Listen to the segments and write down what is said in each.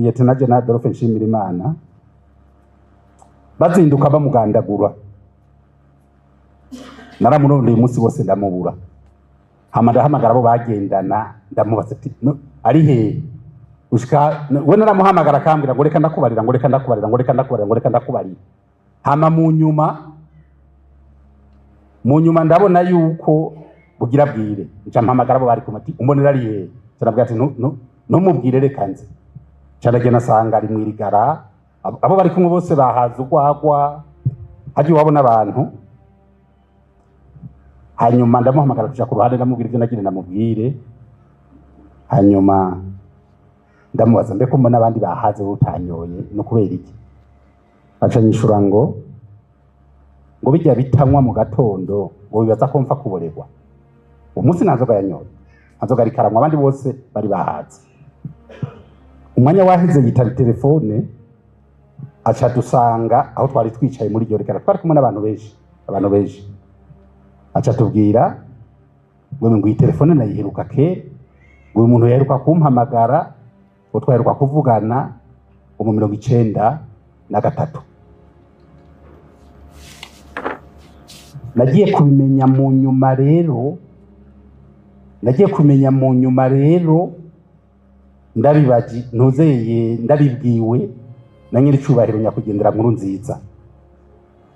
Lieutenant General Adolphe Nshimirimana bazinduka bamugandagura. Naramurondeye umunsi wose ndamubura. Hama ndahamagara abo bagendana, ndamubaza ati no, ari he? Ushika we naramuhamagara akambwira ngo reka ndakubarira, ngo reka ndakubarira, ngo reka ndakubarira, ngo reka ndakubarira. Hama mu nyuma ndabona yuko bugira bwire, nca mpamagara abo bari kumwe ati umbonera ari hehe? Nca ati ntumubwire, reka nze. Nca ndagenda nsanga ari mw'irigara, abo bari kumwe bose bahaze urwagwa, hagiye iwabo n'abantu. Hanyuma ndamuhamagara tuja ku ruhande, ndamubwira ivyo nagira ndamubwire. Hanyuma ndamubaza: mbe ko mbona abandi bahaze wowe utanyoye, no kubera iki? Aca nyishura ngo bijya bitanywa mu gatondo, ngo bibaza ko mfa kuborerwa. Uwo munsi nta nzoga yanyoye, nta nzoga ariko aranywa, abandi bose bari bahaze. Umwanya waheze yitaba telefone, aca dusanga aho twari twicaye muri iryo rigara, twari kumwe n'abantu benshi, abantu benshi. Aca tubwira ngo iyi telefone nayiheruka kera, ngo uyu muntu yaheruka kumpamagara, ngo twaheruka kuvugana ngo mu 93. Nagiye kubimenya mu nyuma rero, nagiye kumenya mu nyuma rero ndabibaji ntuzeye, ndabibwiwe na nyiricubahiro nyakwigendera nkuru nziza,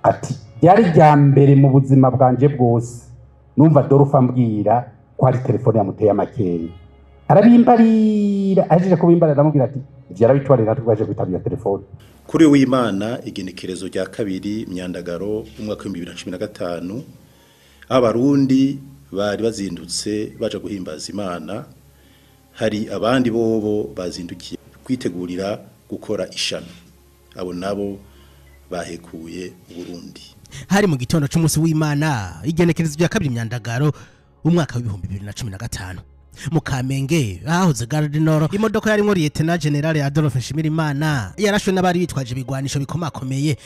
ati byari rya mbere mu buzima bwanje bwose numva Adolphe ambwira ko hari telefone yamuteye amakenga. Arabimbarira, ahejeje kubimbarira ndamubwira ati ivyo arabitwarira, natwe twaje kwitaba iyo telefone. Kuri w'Imana, igenekerezo rya 2 Myandagaro umwaka wa 2015, abarundi bari bazindutse baja guhimbaza Imana, hari abandi bobo bazindukiye kwitegurira gukora ishano. Abo nabo bahekuye Burundi. Hari mu gitondo c'umunsi w'Imana, igenekerezo rya 2 Myandagaro umwaka wa 2015, mu Kamenge ahahoze Gare du Nord, imodoka yarimwo Lieutenant General Adolphe Nshimirimana yarashwe n'abari bitwaje ibigwanisho bikomakomeye,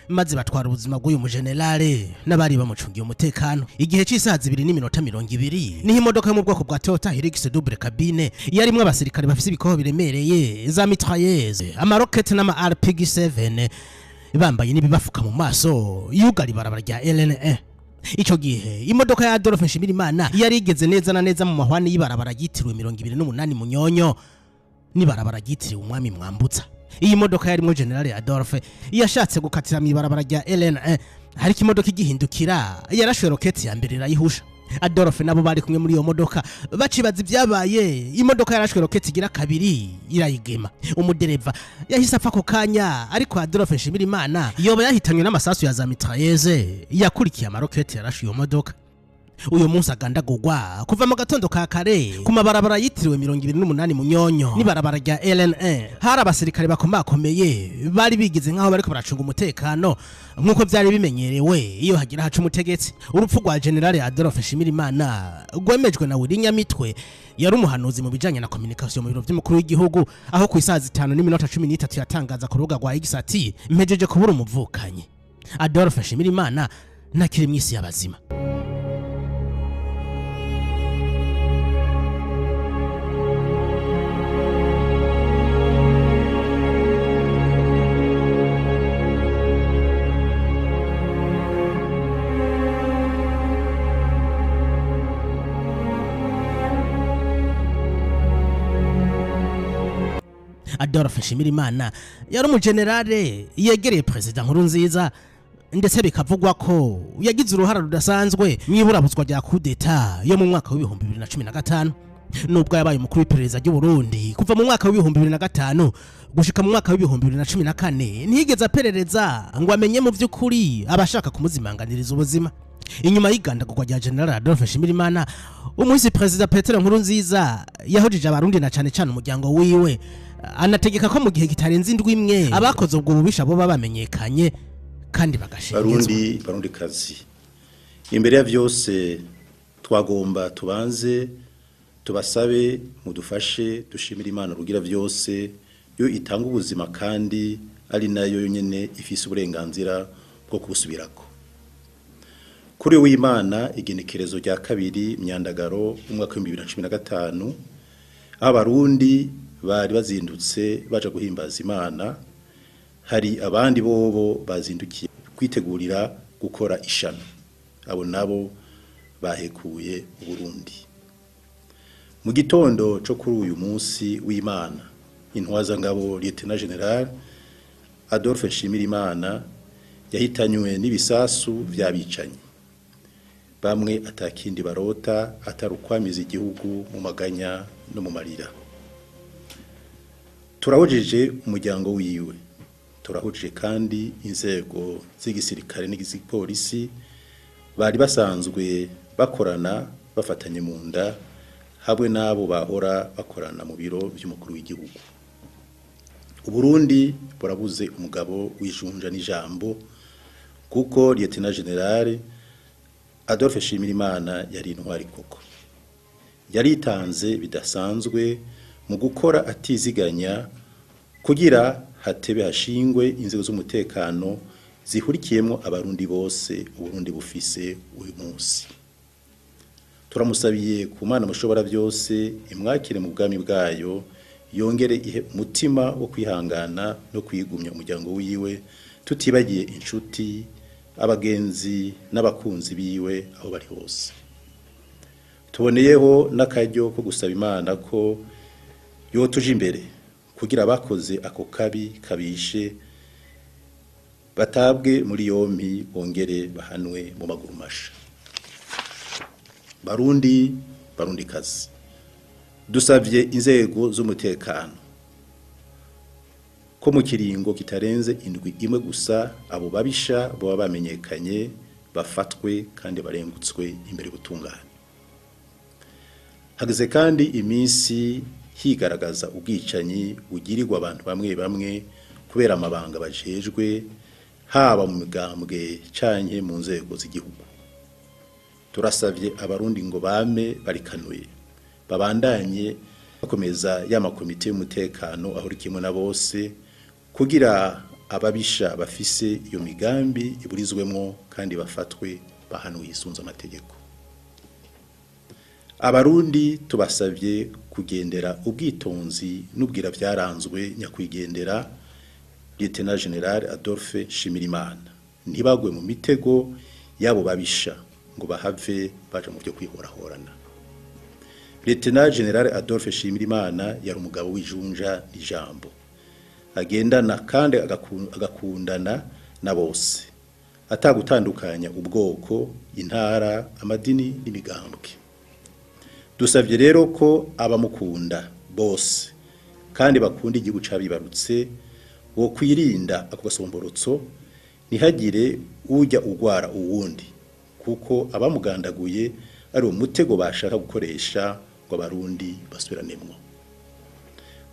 maze batwara ubuzima bw'uyu mugenerale n'abari bamucungiye umutekano. Igihe c'isaha 2:20 niho imodoka yo mu bwoko bwa Toyota Hilux double cabine yarimwo abasirikare bafise ibikoho biremereye, za mitrailleuse, amarokete n'ama RPG-7, bambaye n'ibibafuka mu maso, yugara ibarabara rya RN1. Ico gihe imodoka ya Adolphe Nshimirimana yari igeze neza na neza mu mahwani y'ibarabara ryitiriwe 28 Munyonyo n'ibarabara ryitiriwe Umwami Mwambutsa. Iyi modoka yarimwo General Adolphe yashatse gukatira mu ibarabara rya RN1, hariko imodoka igihindukira yarashuye roketi ya mbere irayihusha. Adolphe nabo bari kumwe muri iyo modoka bacibaza ibyabaye, imodoka yarashwe roketi igira kabiri irayigema. Umudereva yahise apfa ako kanya, ariko Adolphe Nshimirimana yoba yahitanywe n'amasasu ya za mitrailleuse yakurikiye amaroketi yarashe iyo modoka. Uyu munsi agandagurwa, kuva mu gatondo ka kare ku mabarabara yitiriwe 28 Munyonyo n'ibarabara rya RN1 hari abasirikare bakomakomeye bari bigize nk'aho bariko baracunga umutekano, nk'uko byari bimenyerewe iyo hagira haca umutegetsi. Urupfu rwa General Adolphe Nshimirimana rwemejwe na Willy Nyamitwe, yari umuhanuzi mu bijanye na communication mu biro vy'umukuru w'igihugu, aho ku isaha 5:13 yatangaza ku rubuga rwa X ati: "Mpejeje kubura umuvukanyi Adolphe Nshimirimana, ntakiri mw'isi y'abazima." Adolphe Nshimirimana yari umugenerale yegereye Perezida Nkurunziza, ndetse bikavugwa ko yagize uruhara rudasanzwe mu iburabuzwa rya kudeta yo mu mwaka wa 2015. Nubwo yabaye umukuru w'iperereza ry'u Burundi kuva mu mwaka wa 2005 gushika mu mwaka wa 2014, ntiyigeze aperereza ngo amenye mu by'ukuri abashaka kumuzimanganiriza ubuzima. Inyuma y'igandagurwa rya General Adolphe Nshimirimana, umuhisi Perezida Petero Nkurunziza yahojije abarundi na cane cane umuryango wiwe, anategeka ko mu gihe kitarenze indwi imwe abakoze ubwo bubisha bo bamenyekanye kandi bagashengezwa. Barundi, barundi kazi, imbere ya vyose twagomba tubanze tubasabe mudufashe dushimire Imana rugira vyose, yo itanga ubuzima kandi ari nayo nyene ifise uburenganzira bwo kubusubirako. Kuri w'Imana, igenekerezo rya 2 Myandagaro umwaka wa 2015, abarundi bari bazindutse baja guhimbaza Imana, hari abandi bobo bazindukiye kwitegurira gukora ishano. Abo nabo bahekuye Burundi. Mu gitondo co kuri uyu munsi w'Imana, intwazangabo Lieutenant General Adolphe Nshimirimana yahitanywe n'ibisasu vy'abicanyi bamwe atakindi barota atari ukwamiza igihugu mu maganya no mu marira. Turahujije umuryango wiwe, turahujije kandi inzego z'igisirikare n'igipolisi bari basanzwe bakorana bafatanye mu nda hamwe n'abo bahora bakorana mu biro by'umukuru w'igihugu. Uburundi burabuze umugabo w'ijunja n'ijambo, kuko Lieutenant General Adolphe Nshimirimana yari intwari koko. Yaritanze bidasanzwe mu gukora atiziganya kugira hatebe hashingwe inzego z'umutekano zihurikiyemo abarundi bose Uburundi bufise uyu munsi. Turamusabiye ku Mana mushobora byose imwakire mu bwami bwayo, yongere ihe umutima wo kwihangana no kwigumya umuryango wiwe, tutibagiye inshuti, abagenzi n'abakunzi biwe aho bari hose. Tuboneyeho n'akaryo ko gusaba Imana ko yotuje imbere kugira abakoze ako kabi kabishe batabwe muri yompi bongere bahanwe mu maguru masha. Barundi, Barundikazi, dusavye inzego z'umutekano ko mu kiringo kitarenze indwi imwe gusa abo babisha boba bamenyekanye bafatwe kandi barengutswe imbere gutungana. Hageze kandi iminsi higaragaza ubwicanyi bugirirwa abantu bamwe bamwe kubera amabanga bajejwe, haba mu migambwe canke mu nzego z'igihugu. Turasavye abarundi ngo bame barikanuye, babandanye bakomeza ya makomite y'umutekano ahurikiyemwo na bose, kugira ababisha bafise iyo migambi iburizwemwo kandi bafatwe bahanwe hisunze amategeko. Abarundi tubasavye kugendera ubwitonzi n'ubwira vyaranzwe nyakwigendera Lieutenant General Adolphe Nshimirimana, ntibagwe mu mitego yabo babisha ngo bahave baja mu byo kwihorahorana. Lieutenant General Adolphe Nshimirimana yari umugabo w'ijunja n'ijambo, agendana kandi agakundana na bose, atagutandukanya ubwoko, intara, amadini n'imigambwe. Dusavye rero ko abamukunda bose kandi bakunda igihugu cabibarutse wo kwirinda ako gasomborotso, ntihagire ujya ugwara uwundi, kuko abamugandaguye ari umutego bashaka gukoresha ngo abarundi basubiranемwo.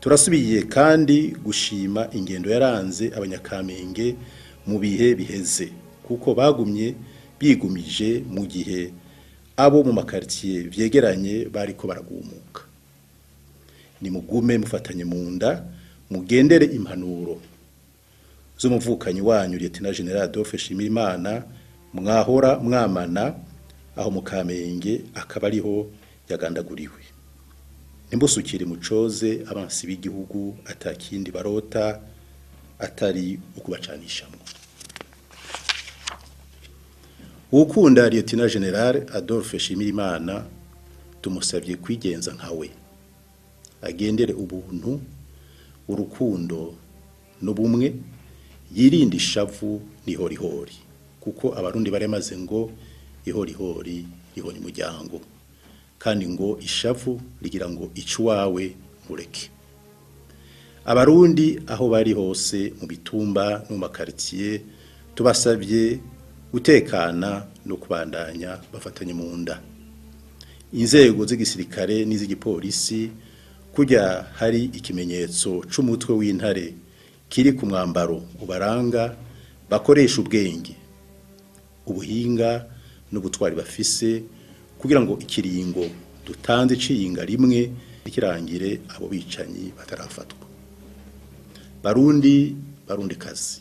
Turasubiye kandi gushima ingendo yaranze abanyakamenge mu bihe biheze, kuko bagumye bigumije mu gihe abo mu makartier vyegeranye bariko baragumuka. Nimugume mufatanye mu nda, mugendere impanuro z'umuvukanyi wanyu Lieutenant General Adolphe Nshimirimana mwahora mwamana aho mu Kamenge akaba ariho yagandaguriwe. Nimbusukire mucoze abansi b'igihugu atakindi barota atari ukubacanishamwo. Ukunda Lieutenant General Adolphe Nshimirimana tumusabye kwigenza nkawe, agendere ubuntu, urukundo n'ubumwe, yirinde ishavu n'ihorihori, kuko abarundi baremaze ngo ihorihori rihonye umuryango, kandi ngo ishavu rigira ngo icuwawe ntureke. Abarundi aho bari hose mu bitumba no mu makartier tubasabye gutekana no kubandanya bafatanye mu nda. Inzego z'igisirikare n'iz'igipolisi kujya hari ikimenyetso c'umutwe w'intare kiri ku mwambaro ubaranga, bakoresha ubwenge, ubuhinga n'ubutwari bafise kugira ngo ikiringo dutanze ciyinga rimwe kirangire abo bicanyi batarafatwa. Barundi, Barundikazi,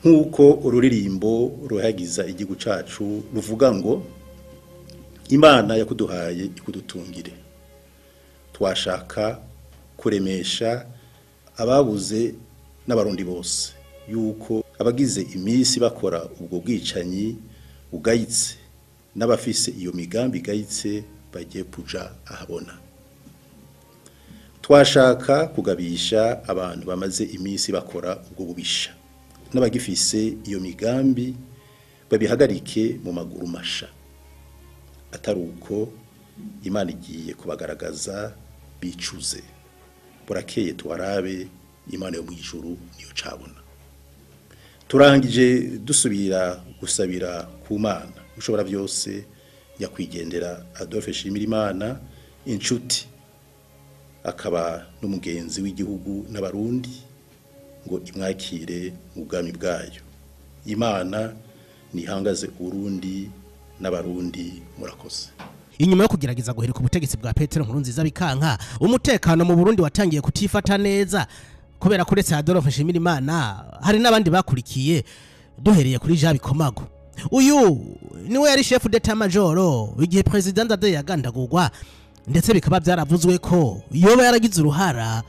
nkuko ururirimbo ruhagiza igihugu cacu ruvuga ngo Imana yakuduhaye ikudutungire, twashaka Kuremesha ababuze n'abarundi bose yuko abagize iminsi bakora ubwo bwicanyi bugayitse n'abafise iyo migambi igayitse bagiye kuja ahabona. Twashaka kugabisha abantu bamaze iminsi bakora ubwo bubisha n'abagifise iyo migambi babihagarike mu maguru masha, atari uko Imana igiye kubagaragaza bicuze. Burakeye tuwarabe, Imana yo mu ijuru niyo cabona. Turangije dusubira gusabira ku Mana ushobora byose nyakwigendera Adolphe Nshimirimana, inshuti akaba n'umugenzi w'igihugu n'abarundi, ngo imwakire mu bwami bwayo. Imana nihangaze Urundi n'abarundi. Murakoze. Inyuma yo kugerageza guhirika ubutegetsi bwa Petero Nkurunziza bikanka, umutekano mu Burundi watangiye kutifata neza kubera ko uretse Adolphe Nshimirimana hari n'abandi bakurikiye, duhereye kuri Jean Bikomago. Uyu niwe yari chef d'état major igihe President Ndadaye yagandagurwa, ndetse bikaba byaravuzwe ko yoba yaragize uruhara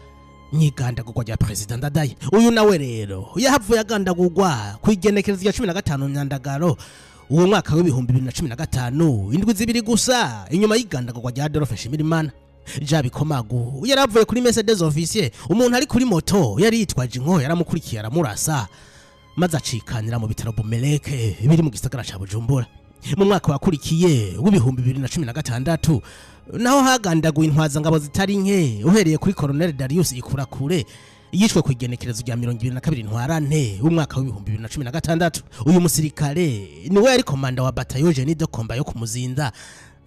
mw'igandagurwa rya President Ndadaye. Uyu nawe rero yahavuye agandagurwa ku igenekerezo rya 15 Myandagaro uwo mwaka w'2015, indwi 2 gusa inyuma y'igandagurwa rya Adolphe Nshimirimana. Jean Bikomago yaravuye kuri Messe des Officiers, umuntu ari kuri moto yari yitwaje inkoho yaramukurikiye aramurasa, maze acikanira mu bitaro Bumeleke biri mu gisagara ca Bujumbura. Mu mwaka wakurikiye w'2016 naho hagandaguye intwazangabo zitari nke, uhereye kuri Colonel Darius Ikurakure yishwe ku igenekerezo rya 22 Ntwarante w'umwaka w'2016. Uyu musirikare niwe yari komanda wa bataillon Génie de Combat yo kumuzinda,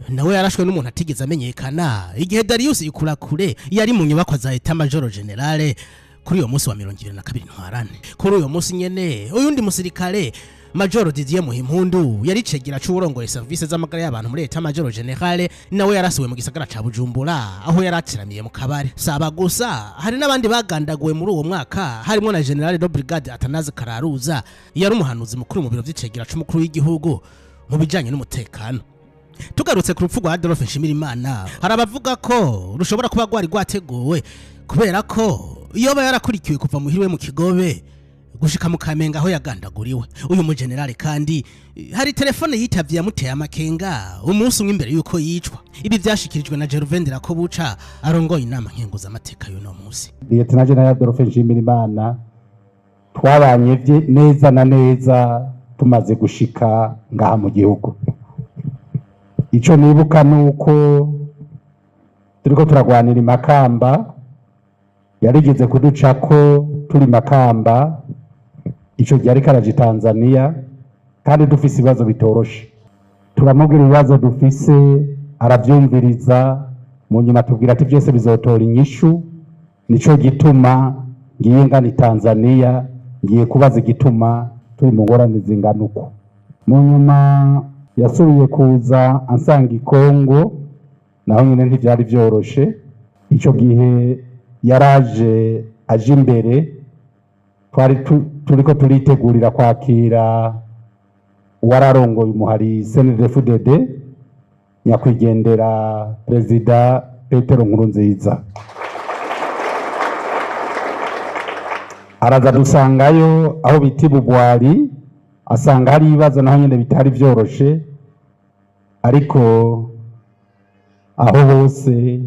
nawe yarashwe n'umuntu atigeze amenyekana igihe Darius Ikurakure yari mu nyubakwa za État Major Général kuri uyo munsi wa 22 Ntwarante. Kuri uyo munsi nyene uyundi musirikare Major Didier Muhimpundu yari cegera c'uwurongoye service z'amagara y'abantu muri État Major Général, nawe yarasiwe mu gisagara ca Bujumbura aho yaratiramiye mu kabare. Saba gusa, hari n'abandi bagandaguwe muri uwo mwaka, harimo na General de Brigade Atanaze Kararuza yari umuhanuzi mukuru mu biro vy'icegera c'umukuru w'igihugu mu bijanye n'umutekano. Tugarutse ku rupfu rwa Adolphe Nshimirimana, hari abavuga ko rushobora kuba rwari rwateguwe kubera ko yoba yarakurikiwe kuva muhiriwe mu Kigobe gushika mu Kamenge aho yagandaguriwe. Uyu mugenerale kandi hari telefone yitavye yamuteye amakenga umunsi umwe imbere yuko yicwa. Ibi vyashikirijwe na Gervain Ndirakobuca arongoye inama nkenguzamateka y'uno munsi. Lieutenant General Adolphe Nshimirimana twabanye neza na neza tumaze gushika ngaha mu gihugu. Ico nibuka nuko turiko turagwanira Imakamba, yarigeze kuducako turi Makamba, ico gihe ariko araja Tanzania, kandi dufise ibibazo bitoroshe. Turamubwira ibibazo dufise, aravyumviriza, mu nyuma atubwira ati vyose bizotora inyishu, nico gituma ngiye ngana Tanzania, ngiye kubaza igituma turi mu ngorane zingana uko. Mu nyuma yasubiye kuza ansanga i Kongo, naho nyine ntivyari vyoroshe. Ico gihe yaraje aje imbere, twari turiko turitegurira kwakira uwararongoye umuhari CNDD-FDD nyakwigendera Perezida Petero Nkurunziza. Araza dusangayo aho bita Bugwari, asanga hari ibibazo naho nyine bitari vyoroshe, ariko aho hose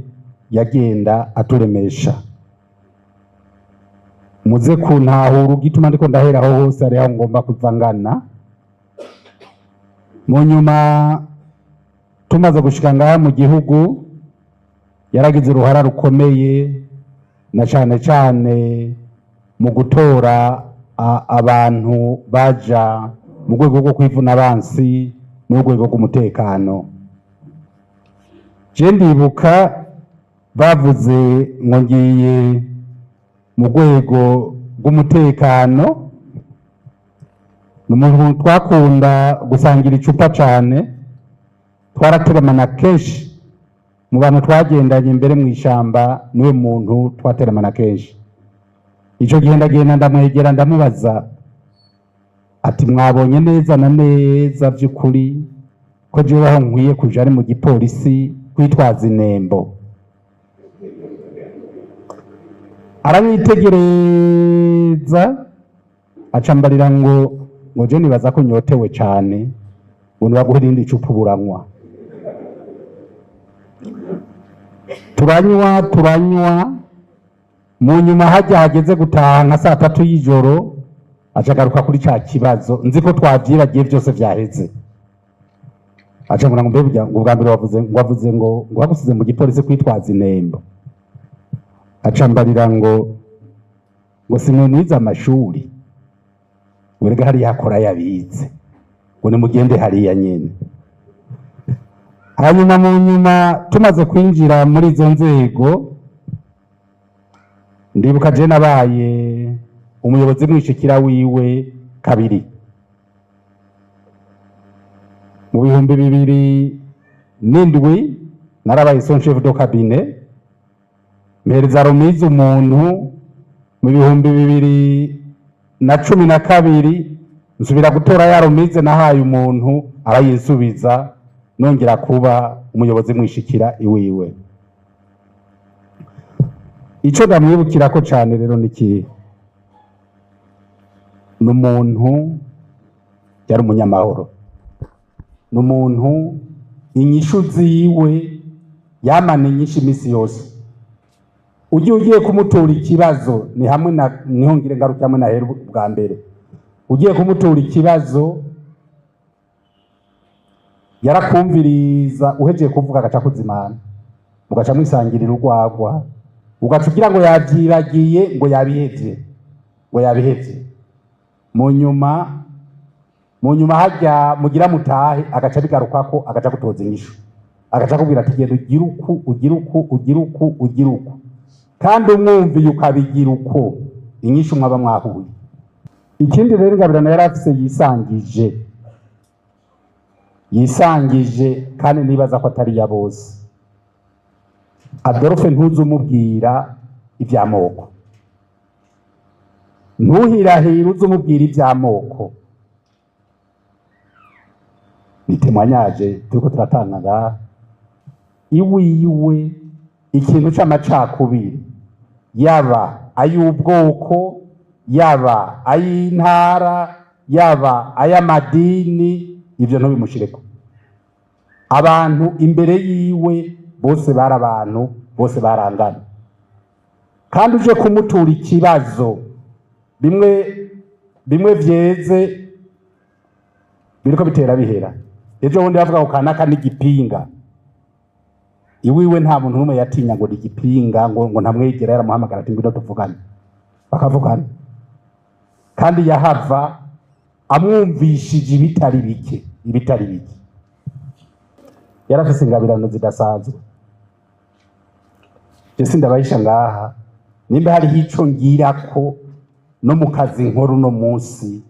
yagenda aturemesha. Muze kuntahura igituma ndiko ndahera aho hose ari aho ngomba kuva ngana. Mu nyuma tumaze gushika ngaha mu gihugu, yaragize uruhara rukomeye na cane cane mu gutora abantu baja mu rwego rwo kwivuna abansi n'urwego rw'umutekano. Je ndibuka bavuze ngo ngiye mu rwego rw'umutekano, ni umuntu twakunda gusangira icupa cane, twarateramana kenshi mu bantu twagendanye imbere mu ishamba, niwe muntu twateramana kenshi. Ico gihe ndagenda ndamwegera ndamubaza ati mwabonye neza na neza vy'ukuri ko jewe aho nkwiye kuja ari mu gipolisi kwitwaza inembo? Aranyitegereza, acambarira ngo je nibaza ko nyotewe cane, ngo nibaguhe irindi cupa buranywa. Turanywa turanywa, mu nyuma hajya hageze gutaha nka saa 3 y'ijoro, acagaruka kuri ca kibazo nzi ko twavyibagiye byose vyaheze. Aca ngo mbe burya ngo ubwa mbere wavuze ngo wavuze ngo bagusize mu gipolisi kwitwaza inembo. Aca mbarira ngo simwe mwize amashuri, werega hariya akora yabize, ngo nimugende hariya nyene. Hanyuma mu nyuma tumaze kwinjira muri izo nzego, ndibuka je nabaye umuyobozi mwishikira wiwe kabiri mu 2007, narabaye son chef de cabinet, mpereza rumize umuntu. Mu 2012 nsubira gutora ya rumize nahaye umuntu, arayinsubiza, nongera kuba umuyobozi mwishikira iwiwe. Ico ndamwibukirako cane rero niki, n'umuntu yari umunyamahoro, n'umuntu inyishu ziwe yamana inyishu imisi yose. Ugiye kumutura ikibazo ni hamwe na niho ngire ngaruka hamwe na hera bwa mbere. Ugiye kumutura ikibazo yarakumviriza, uhejeje kuvuga agaca kuzimana, mugaca mwisangirira urwagwa, ugaca ugira ngo yavyibagiye, ngo yabihevye, ngo yabihevye. Mu nyuma hajya mugira mutahe, agaca bigarukako, agaca gutoza inyishu, agaca kubwira ati genda ugire uku, ugire uku, ugire uku, ugire uku, kandi umwumviye ukabigira uko, inyishu mwaba mwahuye. Ikindi rero Ngabirano yari afise yisangije, kandi nibaza ko atari ya bose. Adolphe ntuzumubwira ivy'amoko, ntuhirahire uzumubwira ivy'amoko. Ni témoignage turiko turatanga ngaha iwiwe, ikintu c'amacakubiri, yaba ay'ubwoko, yaba ay'intara, yaba ay'amadini, ivyo ntubimushireko. Abantu imbere yiwe bose bari abantu, bose barangana. Kandi uje kumutura ikibazo, bimwe vyeze biriko bitera bihera. Ejo bundi bavuga ngo kanaka n'igipinga, iwiwe nta muntu n'umwe yatinya ngo n'igipinga, ngo ntamwegera, yaramuhamagara ati ngwino tuvugane, bakavugana. Kandi yahava amwumvishije ibitari bike, ibitari bike. Yarafise ingabirano zidasanzwe. Je sindabahisha ngaha, nimba hariho ico ngirako no mu kazi nkora uno munsi,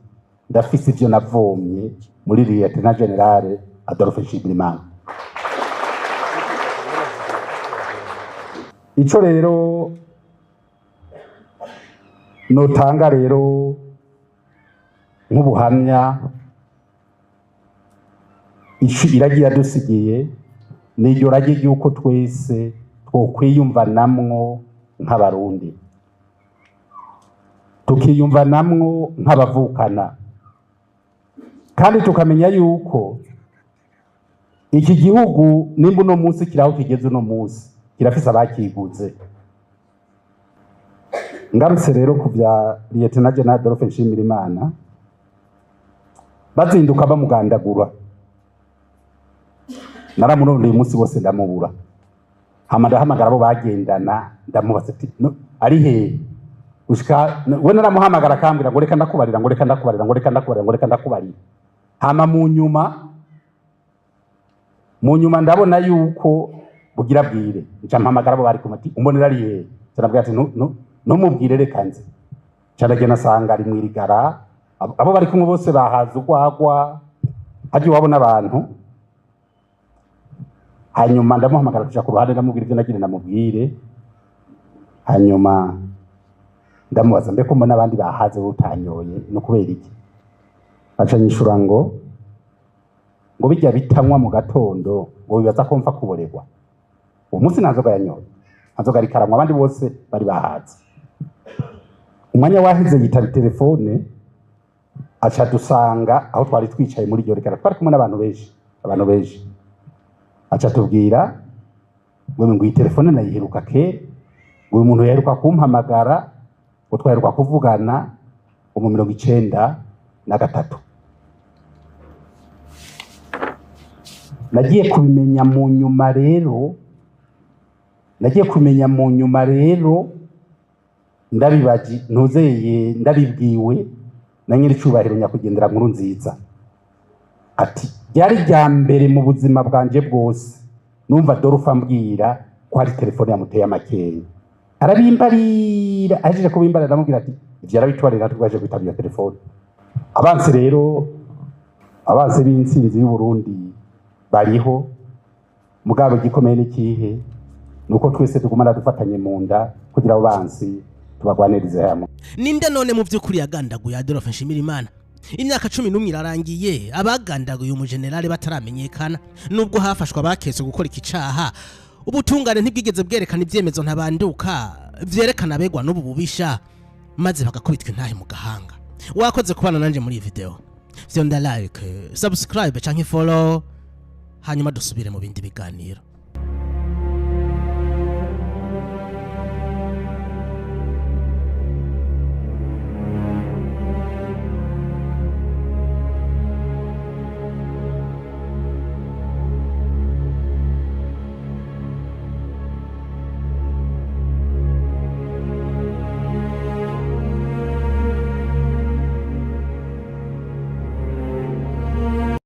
ndafise ivyo navomye muri Lieutenant General Adolphe Nshimirimana. Ico rero notanga rero nk'ubuhamya, ico iragiye yadusigiye ni iryo rage ry'uko twese twokwiyumvanamwo nk'abarundi, tukiyumvanamwo nk'abavukana, kandi tukamenya yuko iki gihugu nimba uno munsi kiraho kigeze uno munsi kirafise abakiguze. Ngarutse rero ku bya Lieutenant General Adolphe Nshimirimana, bazinduka bamugandagura, naramurondeye umunsi wose ndamubura. Hama ndahamagara abo bagendana, ndamubaza ati no, ari hehe? Gushika we naramuhamagara akambwira ngo reka ndakubarira, ngo reka ndakubarira, ngo reka ndakubarira, ngo reka ndakubarira. Hama mu nyuma ndabona yuko bugira bwire, nca mpamagara abo bari kumwe ati umbonera ari hehe? Nca ndabwira ati ntumubwire reka nze. Nca ndagenda nsanga ari mw'irigara, abo bari kumwe bose bahaze urwagwa, hagiye iwabo n'abantu. Hanyuma ndamuhamagara tuja ku ruhande, ndamubwira ivyo nagira ndamubwire. Hanyuma ndamubaza mbe ko mbona abandi bahaze utanyoye no kubera iki? Aca nyishura ngo bijya bitanywa mu gatondo ngo bibaza ko mfa kuborerwa. Uwo munsi nta nzoga yanyoye, nta nzoga ariko aranywa, abandi bose bari bahaze. Umwanya waheze yitaba telefone, aca dusanga aho twari twicaye muri iryo rigara, twari kumwe n'abantu benshi, abantu benshi. Aca tubwira ngo iyi telefone nayiheruka kera, ngo uyu muntu yaheruka kumpamagara, ngo twaheruka kuvugana mu 93. Nagiye kubimenya mu nyuma rero, nagiye kumenya mu nyuma rero, ndabibaji ntuzeye, ndabibwiwe na nyir'icyubahiro nyakwigendera nkuru nziza, ati ryari rya mbere mu buzima bwanje bwose numva Adolphe ambwira ko hari telefone yamuteye amakenga. Arabimbarira, ahejeje kubimbarira aramubwira ati ivyo arabitwarira, twaje kwitaba iyo telefone. Abansi rero, abansi b'intsinzi y'u Burundi bariho, mugabo igikomeye n'ikihe? Nuko twese tugumana dufatanye mu nda kugira abo bansi tubagwanirize hamwe. Ninde none mu by'ukuri yagandaguye Adolphe Nshimirimana? Imyaka 11 irarangiye abagandaguye umujenerali bataramenyekana. Nubwo hafashwe abaketse gukora iki caha, ubutungane ntibwigeze bwerekana ibyemezo ntabanduka vyerekana abegwa n'ubu bubisha, maze bagakubitwa intahe mu gahanga. Wakoze kubana nanje muri iyi video, fyonda like, subscribe canke follow, hanyuma dusubire mu bindi biganiro.